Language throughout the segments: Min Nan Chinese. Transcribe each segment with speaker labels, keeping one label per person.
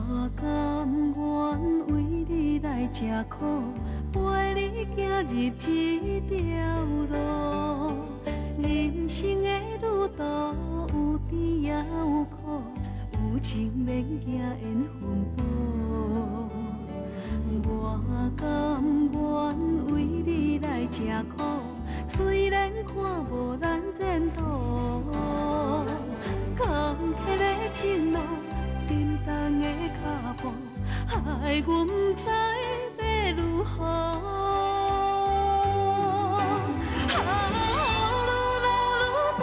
Speaker 1: 我甘願為你來吃苦，陪你行入這條路。人生的旅途有甜也有苦，有情免驚緣分薄。我甘願為你來吃苦，雖然看無咱前途，坎坷的情路，沉重的腳步，害阮不知欲如何。啊，雨落愈大，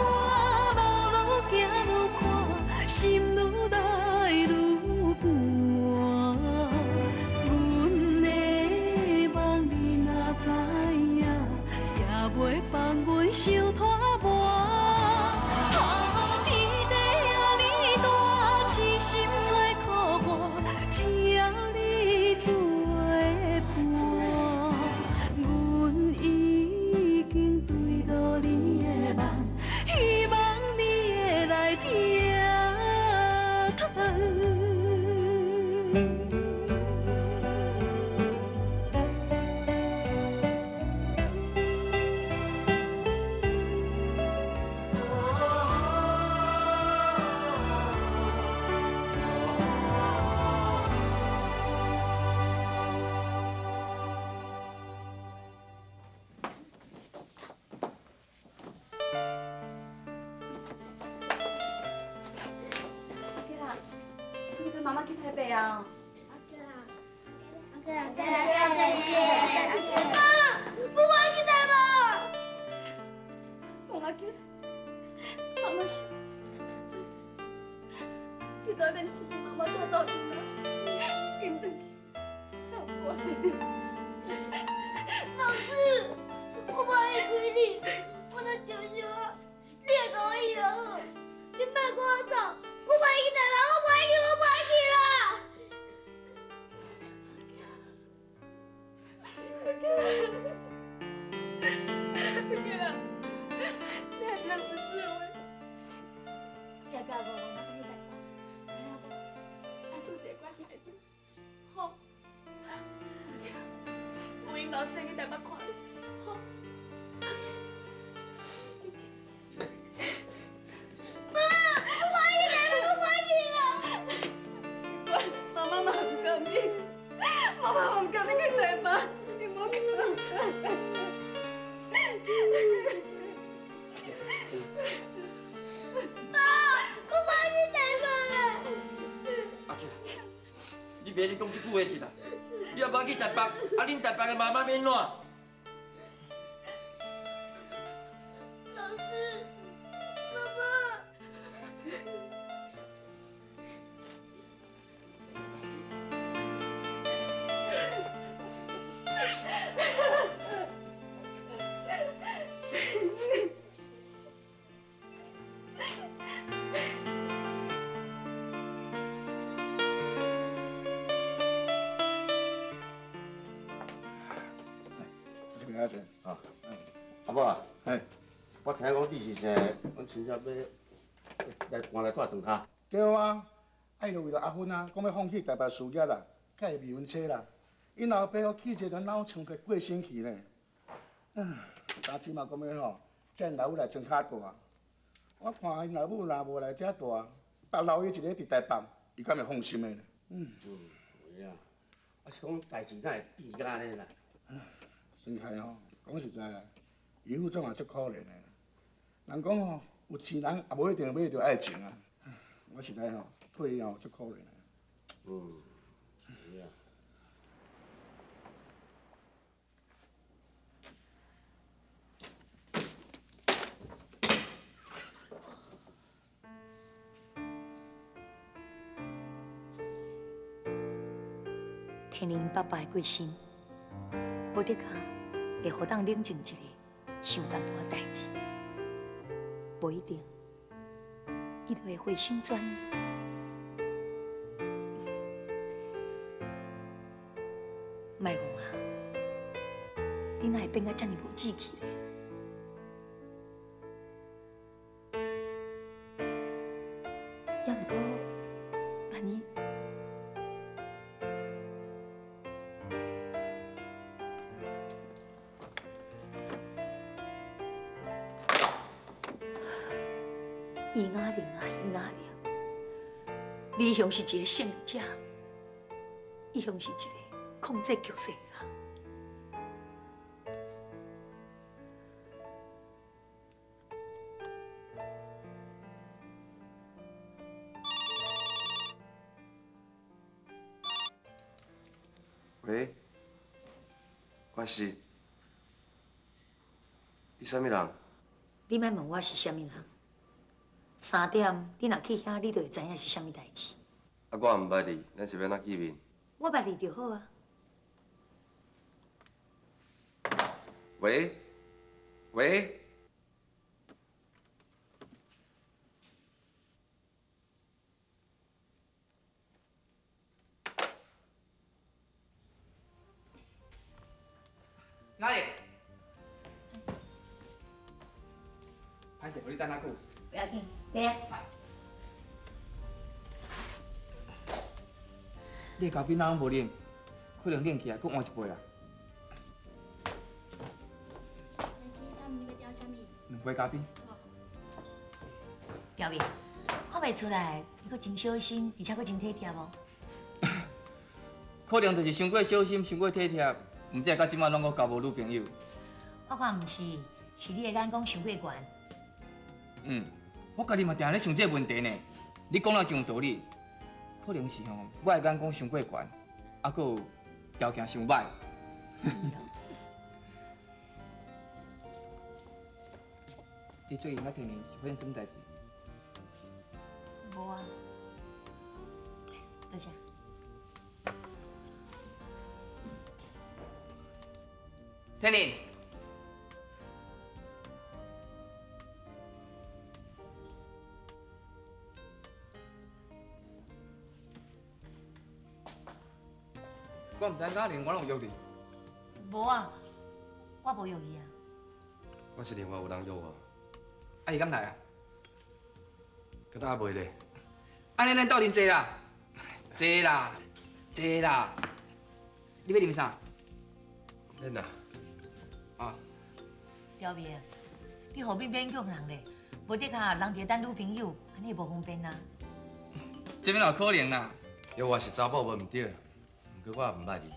Speaker 1: 路愈行愈闊，心愈來愈寒。阮的夢你若知影，也袂放阮傷拖磨。啊，天地遐爾大，痴心找苦伴，只要你做伴，阮已經墜落你的夢，希望你會來疼。
Speaker 2: 阿吉啦，你欲佮媽媽去台北啊？
Speaker 3: 阿吉啦，阿吉啦，再見再見。媽，我無愛去台北啦。
Speaker 2: 王阿吉，媽媽是，你台北是媽媽帶倒轉來，緊轉去，我。
Speaker 3: 老師，我無愛開你，我若受傷啊，你會共我醫好。你莫趕我走，我無愛去台北，我無愛去，我無愛去啦。
Speaker 2: 阿吉，阿吉啦，你還聽有說話？也教我媽去台北，知影無？愛做一个乖孩子，好。有閒老師去台北看你，好。
Speaker 3: 媽，我無愛去台北，我無愛去啦。
Speaker 2: 媽媽嘛毋甘你，媽媽嘛毋甘你去台北，你莫哭。
Speaker 3: 爸，我無愛去台北啦。
Speaker 4: 阿吉，你袂咧講這句話是啦？你若無愛去台北，啊，恁台北的媽媽欲按怎？
Speaker 3: 老師，媽媽。
Speaker 5: 這個
Speaker 6: 啊，阿母啊，
Speaker 5: 嘿，
Speaker 6: 我聽講你是啥，阮親戚欲來搬來住莊跤。
Speaker 5: 對啊，啊伊就為著阿芬啊，講欲放棄台北事業啦，佮伊未婚妻啦，𪜶老爸哦去一個老倉庫過身去呢。啊，當時嘛講欲吼，載𪜶老母來莊跤住。我看𪜶老母若無來遮住，別留伊一个佇台北，伊敢會放心的呢？
Speaker 6: 嗯，有影。啊是講代誌哪會變甲按呢啦？
Speaker 5: 孫凱吼，講實在，余副總也足可憐的。人講吼，有錢人也無一定買著愛情啊。我實在吼，替伊吼足可憐的。
Speaker 6: 嗯，有影。
Speaker 2: 天靈爸爸的過身，無的確會予黨冷靜一下，想淡薄仔代誌，無一定，伊就會回心轉意。莫戇啊，你哪會變甲遮爾無志氣咧？猶毋過，萬一余雅玲啊，余雅玲，你一向是一个胜利者，一向是一个控制局势的人。
Speaker 6: 喂，我是，你啥物人？
Speaker 2: 你莫问我是啥物人。3点，你若去遐，你就会知影是啥物代志。
Speaker 6: 啊，我毋捌你，咱是欲按怎见面？
Speaker 2: 我捌你就好啊。
Speaker 6: 喂，喂。
Speaker 7: 哪里？歹势，予你等较久。
Speaker 2: 不要紧，坐啊。
Speaker 7: 你的咖啡哪拢无啉？可能冷起来，阁换一杯啦。
Speaker 3: 先生，请问你欲点啥物
Speaker 7: ？2杯咖啡。
Speaker 2: 调面，看袂出来，你阁真小心，而且阁真体贴哦。
Speaker 7: 可能就是伤过小心，伤过体贴，毋知到这摆拢阁交无女朋友。
Speaker 2: 我看毋是，是你的眼光伤过悬。
Speaker 7: 嗯，我家己嘛定咧想这个问题呢。你讲得真有道理，可能是吼，我的眼光伤过悬，啊，阁有条件伤歹。你最近佮天宁是发生什么代志？
Speaker 2: 无啊，多谢。
Speaker 7: 天宁。我毋知雅玲，我拢有约你。
Speaker 2: 无啊，我无约伊啊。
Speaker 6: 我是另外有人约我。
Speaker 7: 啊，伊敢来啊？
Speaker 6: 敢若还袂咧。
Speaker 7: 按呢，咱斗阵坐啦，坐啦，坐啦。你欲啉啥？
Speaker 6: 免啦。
Speaker 7: 啊。
Speaker 2: 调面，你何必勉强人咧？无的确，人伫咧等女朋友，按呢无方便啊。
Speaker 7: 这边有可能啦。
Speaker 6: 约我是查某无毋对，毋过我也毋捌伊，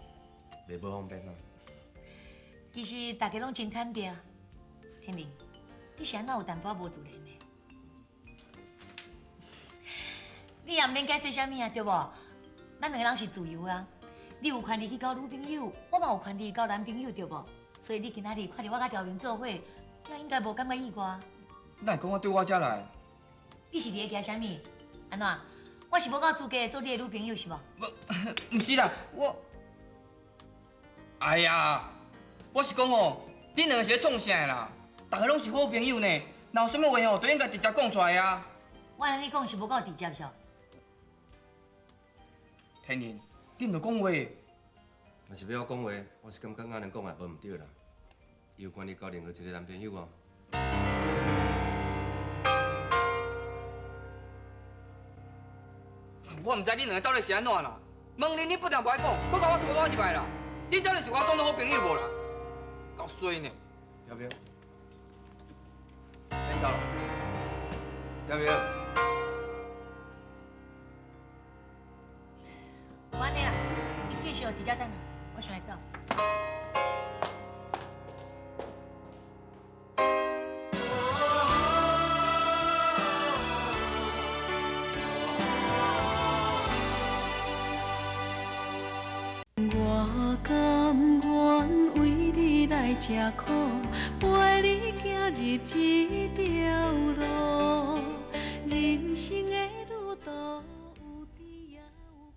Speaker 6: 袂无方便啊。
Speaker 2: 其实大家拢真坦白。天宁，你是按怎有淡薄仔无自然的？你也毋免解释啥物啊，对无？咱两个人是自由啊，你有权利去交女朋友，我嘛有权利交男朋友，对无？所以你今仔日看著我佮调明做伙，你也应该无感觉意外。
Speaker 7: 哪会讲我对我遮来？
Speaker 2: 你是伫咧惊啥物？按怎？我是无够资格做你的女朋友是无？
Speaker 7: 毋是啦，我，哎呀，我是讲哦，恁两个是咧创啥啦？大家拢是好朋友呢，若有啥物话哦，都应该直接讲出来啊。
Speaker 2: 我按呢讲是无够直接是？
Speaker 7: 天宁，你毋著讲话。
Speaker 6: 若是欲我讲话，我是感觉雅玲讲的无毋对啦。伊有权利交任何一个男朋友哦。
Speaker 7: 我毋知恁两个到底是按怎啦？问你，你不但无爱讲，阁共我拖拖入来啦。恁到底是我当做好朋友无啦？够衰呢！
Speaker 6: 要不要？
Speaker 7: 先走了。
Speaker 6: 要不要？
Speaker 2: 无按呢啦，你继续伫遮等啊，我先来走。
Speaker 1: 我甘愿为你来吃苦，陪你行入这条路。人生的旅途有甜也有苦。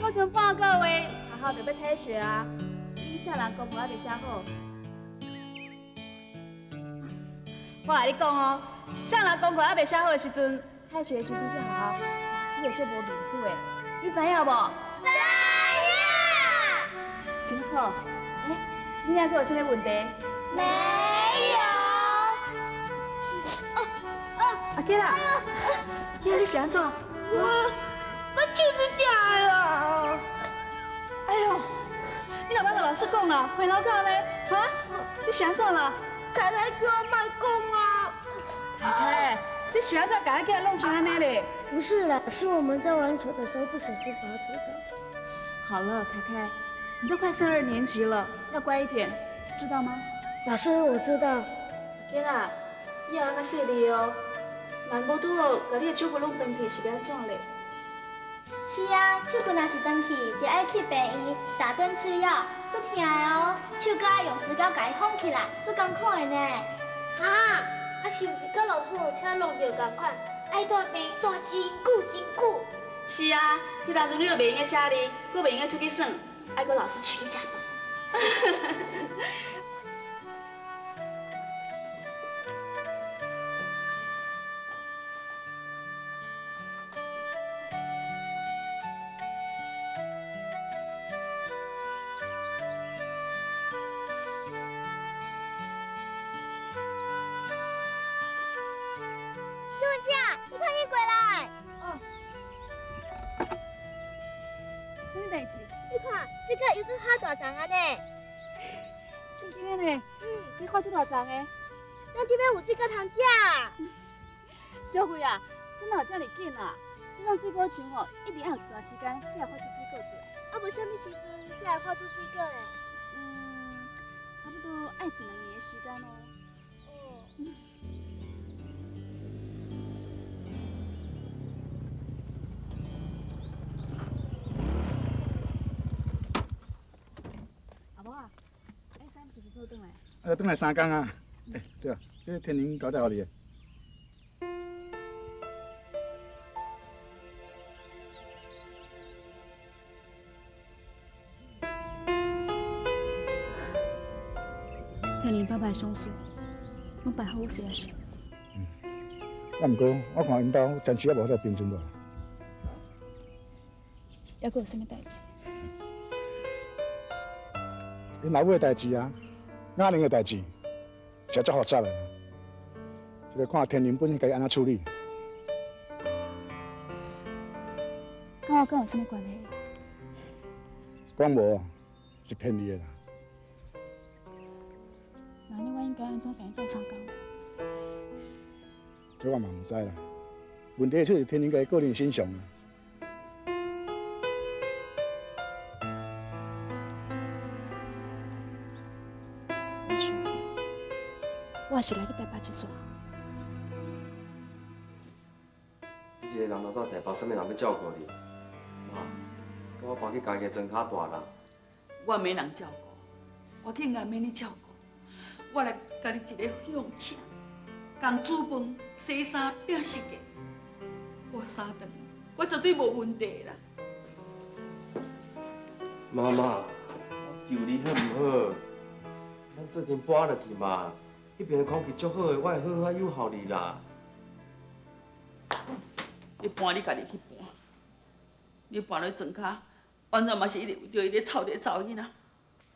Speaker 8: 阁剩半个月，学校就欲退学啊！你啥人功课还袂写好？我共你讲哦，啥人功课还袂写好的时阵，退学的时阵去学校，老师会足无面子的，你知影无？
Speaker 3: 知影。
Speaker 8: 真好。欸，你还阁有啥物问题？
Speaker 3: 没有。
Speaker 8: 阿娇啦，阿娇，你是按怎？
Speaker 3: 我手臂痛啊！
Speaker 8: 哎呦，你若捌师讲啦，会老教呢？哈？你是按怎啦？
Speaker 3: 凯凯叫我莫讲啊！
Speaker 8: 凯凯，你是按怎共囝弄成按呢咧？
Speaker 3: 不是啦，是我们在玩球的时候不小心把它推倒。
Speaker 8: 好了，凯凯，你都快升二年级了，要乖一点，知道吗？
Speaker 3: 老师，我知道。
Speaker 8: 囡仔，以后较细腻哦，若无拄好，共你的手骨拢断去，是欲按怎咧？
Speaker 3: 是啊，手骨若是断去，就爱去病院打针吃药，足疼的哦。手阁爱用石膏共伊封起来，足艰苦的呢。哈，啊是毋是佮老师予车弄著仝款？爱蹛病院蹛真久真久。
Speaker 8: 是啊，彼当阵你又袂用得写字，阁袂用得出去耍，爱阁老师饲你食饭。
Speaker 3: 小文姐，你快点过来。哦。
Speaker 8: 啥物代志？
Speaker 3: 你看，这个有阁较大丛啊呢。
Speaker 8: 真紧的呢？嗯。你看这大丛的。
Speaker 3: 咱这边有水果通食。
Speaker 8: 小慧啊，这哪有遮尔紧啊？这种水果树吼，一定爱有一段时间才会发出水果出来。
Speaker 3: 啊，无啥物时阵才会发出水果咧？
Speaker 8: 嗯，差不多爱一两年的时间哦。
Speaker 3: 哦。
Speaker 8: 阿母啊，哎，啥物时阵倒转来？
Speaker 5: 啊，转来三工啊。欸，对啊，这个天宁交代予你的。
Speaker 8: 天宁爸爸的丧事，拢办好势啊是。
Speaker 5: 嗯，啊，毋过我看𪜶兜暂时犹无法度平静落来。
Speaker 8: 犹阁有啥物代志？𪜶
Speaker 5: 老母的代志啊，雅玲的代志，实在足复杂的。这个看天宁本身家己按怎处理。
Speaker 8: 佮我敢有啥物关系？
Speaker 5: 讲无，是骗你的啦。
Speaker 8: 那呢，我应该按怎共𪜶斗相共？
Speaker 5: 这我嘛毋知啦。问题出伫天宁家己个人身上啊。
Speaker 8: 我想，我也是来去台北一逝。
Speaker 6: 你一个人留到台北，啥物人欲照顾你？妈，佮我搬去家己的庄跤蹛啦。
Speaker 9: 我免人照顾，我更加免你照顾。我来共你一个向请，共煮饭、洗衫、拼食的，我三顿，我绝对无问题啦。
Speaker 6: 妈妈，我求你好毋好？咱做阵搬落去嘛，彼边的空气足好的，我会好好诱候你啦。
Speaker 9: 你搬你家己去搬，你搬落庄跤，安怎嘛是一直为著伊咧臭咧查某囡仔，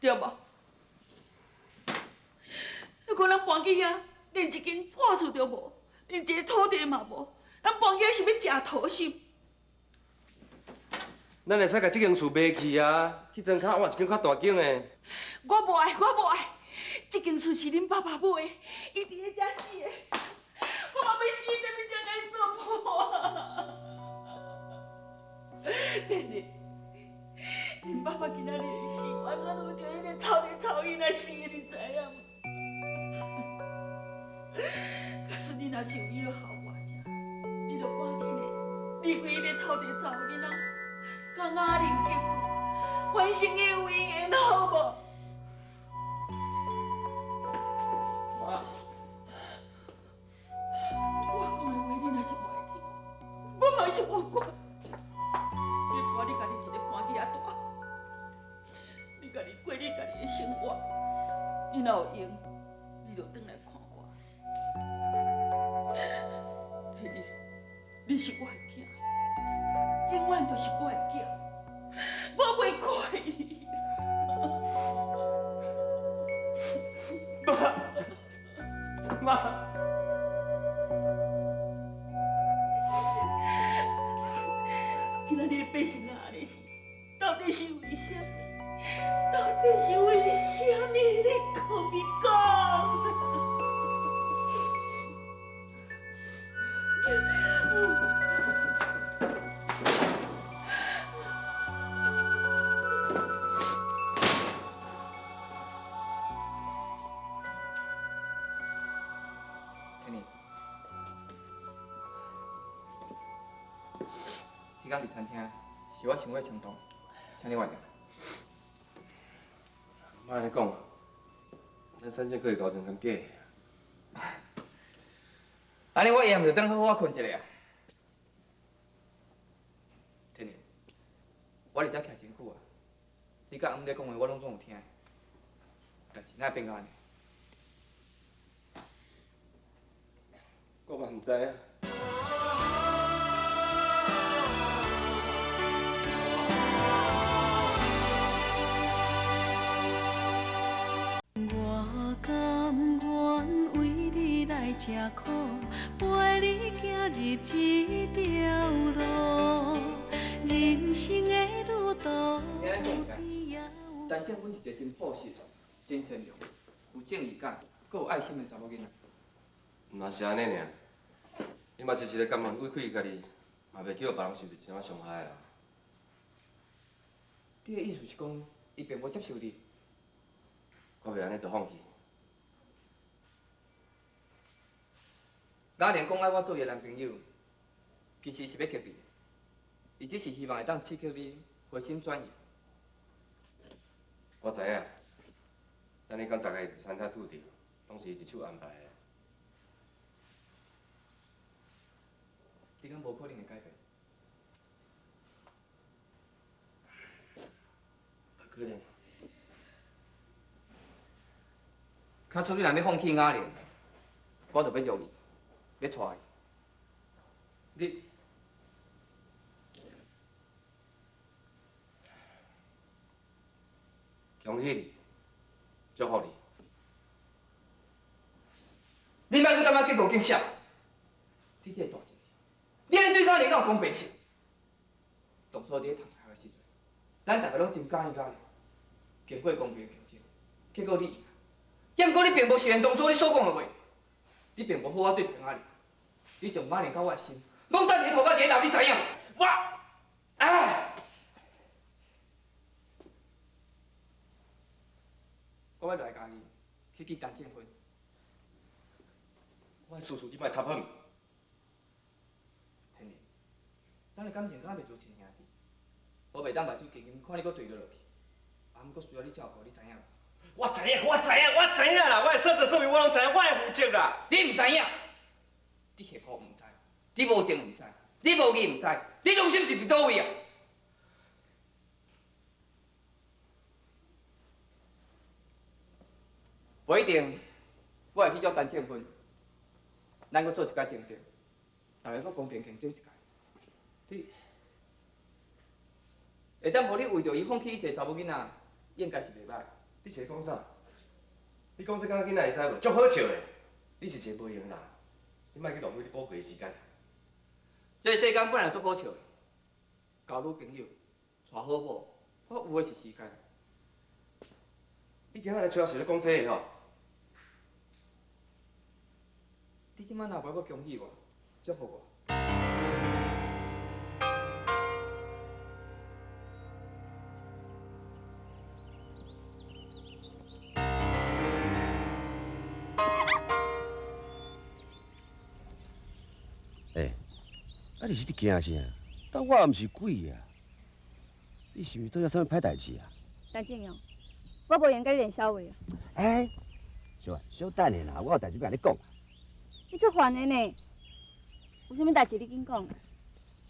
Speaker 9: 对无？你看咱搬去遐，连一间破厝都无，连一个土地嘛无，咱搬去遐是欲食土心。
Speaker 6: 咱会使共这间厝卖去啊，去庄跤换一间较大间的。
Speaker 9: 我无爱，我无爱，这间厝是恁爸爸买的，伊伫咧遮死的，我嘛欲死，等你才共伊做伴。天宁，恁爸爸今仔日的死，完全为著彼个臭咧臭囡仔死的，你知影无？假使你若是有意要孝我遮，你就赶紧的离开彼个臭地臭囡仔，佮雅玲结婚，完成伊的遗愿，好无？
Speaker 6: 妈，
Speaker 9: 我讲的话你若是无爱听，我嘛是无管。你搬你家己一个搬去遐蹛，你家己过你家己的生活，你若有闲，你就转来看我。天宁，你是我的囝，永远都是我的囝，我袂怪你。
Speaker 6: 妈，妈。
Speaker 9: 今仔日变成按呢是，到底是为啥物？到底是为啥物？你讲，你讲。
Speaker 7: 天宁，彼工伫餐厅是我想过冲动，请你原谅。
Speaker 6: 莫按呢讲，咱三正阁会交情敢假的？
Speaker 7: 按呢我下暗就转好好仔睏一下啊。天宁，我伫遮徛真久啊，你佮阿姆咧讲话，我拢总有听。代志哪会变到按呢？
Speaker 6: 我嘛毋知影。
Speaker 1: 我甘愿为你来吃苦，陪你行入这条路，人生的旅途。
Speaker 7: 你按呢讲起来，陈正芬是一个真朴实、真善良、有正义感、阁有爱心的查某囡仔。
Speaker 6: 毋是按呢尔，伊嘛是一个甘愿委屈家己，嘛袂去予别人受著一点仔伤害啊。
Speaker 7: 你的意思是讲，伊并无接受你？
Speaker 6: 我袂按呢就放弃。
Speaker 7: 雅玲讲爱我做伊的男朋友，其实是欲激你，伊只是希望会当刺激你回心转意。
Speaker 6: 我知影，咱彼工逐家伫餐厅拄著，拢是伊一手安排的。
Speaker 7: 你敢无可能会改变？
Speaker 6: 无可能。
Speaker 7: 假使你若欲放弃雅玲，我就欲让伊，欲娶伊。
Speaker 6: 你，恭喜你，祝福你。
Speaker 7: 你莫阁感觉结无见笑，你这个大情人，你按呢对雅玲敢有公平性？当初伫咧读大学的时阵，咱逐个拢真佮意雅玲，经过公平的竞争，结果你赢。也毋过你并无实现当初你所讲的话，你并无好好对待雅玲，你将雅玲佮我的心拢等伫涂骹伫咧闹，你知影无？我，哎，我欲落来家己去见陈正芬。
Speaker 6: 我的事事你莫插手。
Speaker 7: 天宁，咱的感情敢袂输亲兄弟，我袂当目睭紧紧看你阁坠落落去，啊，毋过需要你照顾，你知影无？
Speaker 6: 我知影，我知影，我知影啦！我的所作所为我拢知影，我会负责啦。
Speaker 7: 你毋知影，你幸福毋知，你无情毋知，你无义毋知，你良心是伫佗位啊？无一定，我会去找陈正芬，咱阁做一摆争执，逐家阁公平竞争一摆。
Speaker 6: 你
Speaker 7: 会当予你为著伊放弃一个查某囡仔，应该是袂䆀。
Speaker 6: 你是咧讲啥？你讲这敢若囡仔会知无？足好笑的。你是一个无闲人，你莫去浪费你宝贵的时间。
Speaker 7: 这个世间本来就足好笑的，交女朋友、娶好某，我有的是时间。
Speaker 6: 你今仔来找我是咧讲这个吼？
Speaker 7: 你这摆若无爱阁恭喜我，祝福我。
Speaker 10: 欸，啊你是咧惊啥？但我毋是鬼啊！你是毋是做了啥物歹代志啊？
Speaker 8: 陈正勇，我无闲佮你练痟话啊！
Speaker 10: 欸，小小等下啦，我有代志欲共你讲。
Speaker 8: 你足烦的呢，有啥物代志你紧讲。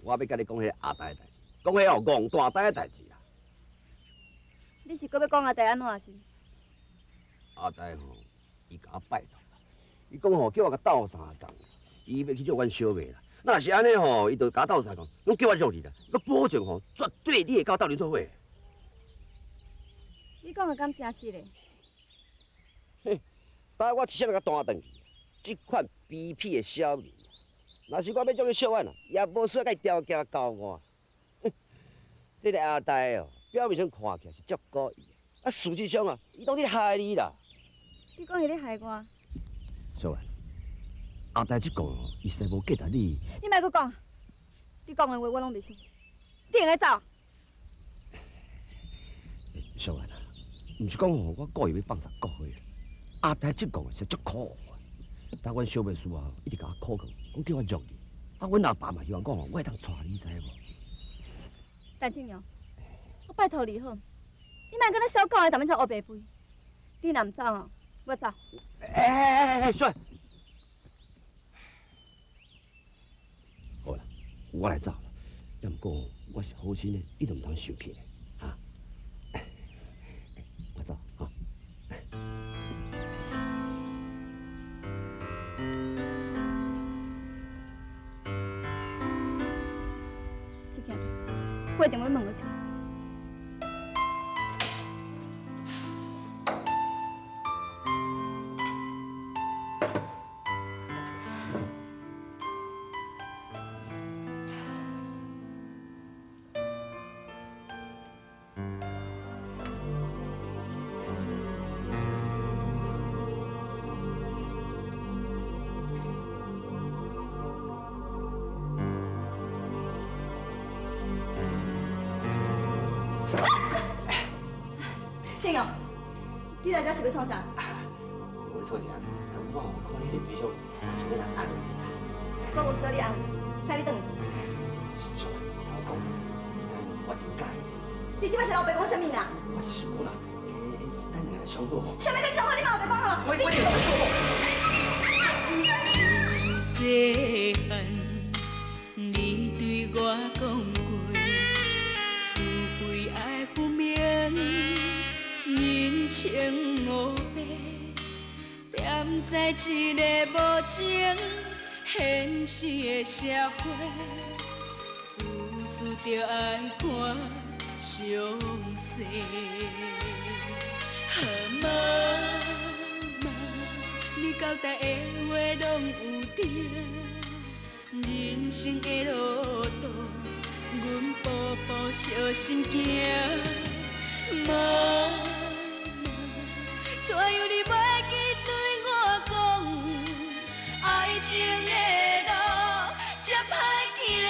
Speaker 10: 我欲佮你讲彼个阿呆的代志，讲彼哦戆大呆的代志啦。
Speaker 8: 你是阁欲讲阿呆按怎是？
Speaker 10: 阿呆吼，伊共我拜托，伊讲吼叫我共斗相共。伊欲去约阮小妹啦，若是按呢吼，伊就共我斗相共，拢叫我约你啦，阁保证吼，绝对你会佮我斗阵做伙。
Speaker 8: 你讲的敢真实嘞？
Speaker 10: 嘿，待我一声就共弹转去，这款卑鄙的小人，若是我欲将你小婉啊，也无需要共伊条件交换。这个阿呆哦，表面上看起来是足古意，啊，事实上啊，伊拢咧害你啦。
Speaker 8: 你讲伊咧害我？
Speaker 10: 小婉，阿呆这讲哦，伊实在无价值你。
Speaker 8: 你莫阁讲，你讲的话我拢袂相信。你用得走？
Speaker 10: 小婉啊，毋是讲吼，我故意欲放杀国会。阿呆这讲是足可恶的。但阮小秘书啊，一直共我苦劝，讲叫我约你。啊，阮阿爸嘛希望讲吼，我会当带你，知无？
Speaker 8: 陈正阳，我拜托你好，你莫阁咧小讲的，逐摆走乌白飞。你若毋走哦，我走。
Speaker 10: 哎哎哎哎，小好啦，我来走啦。也毋过我是好心的，你都毋通生气咧，哈。我走，哈。
Speaker 8: 这件代志，我一定欲问个清楚。正勇，你来遮是欲创啥？
Speaker 10: 无创啥，我吼看你彼个悲伤，想欲来安慰你。
Speaker 8: 我无需要你安慰，请你转去。
Speaker 10: 小婉，听我讲，你知影我真佮意
Speaker 8: 你。你这摆是乌白讲啥物啦？
Speaker 10: 我是想讲啦，咱两个相好吼。
Speaker 8: 啥物叫相好？你嘛乌白讲吼？
Speaker 10: 我
Speaker 1: 细汉，你对我讲过，是非爱分明，人情乌白，踮在这个无情现实的社会，事事著爱看详细。啊妈妈，你交代的话拢有对，人生的路途，阮步步小心行。妈妈，怎样你袂记对我讲，爱情的路这歹行。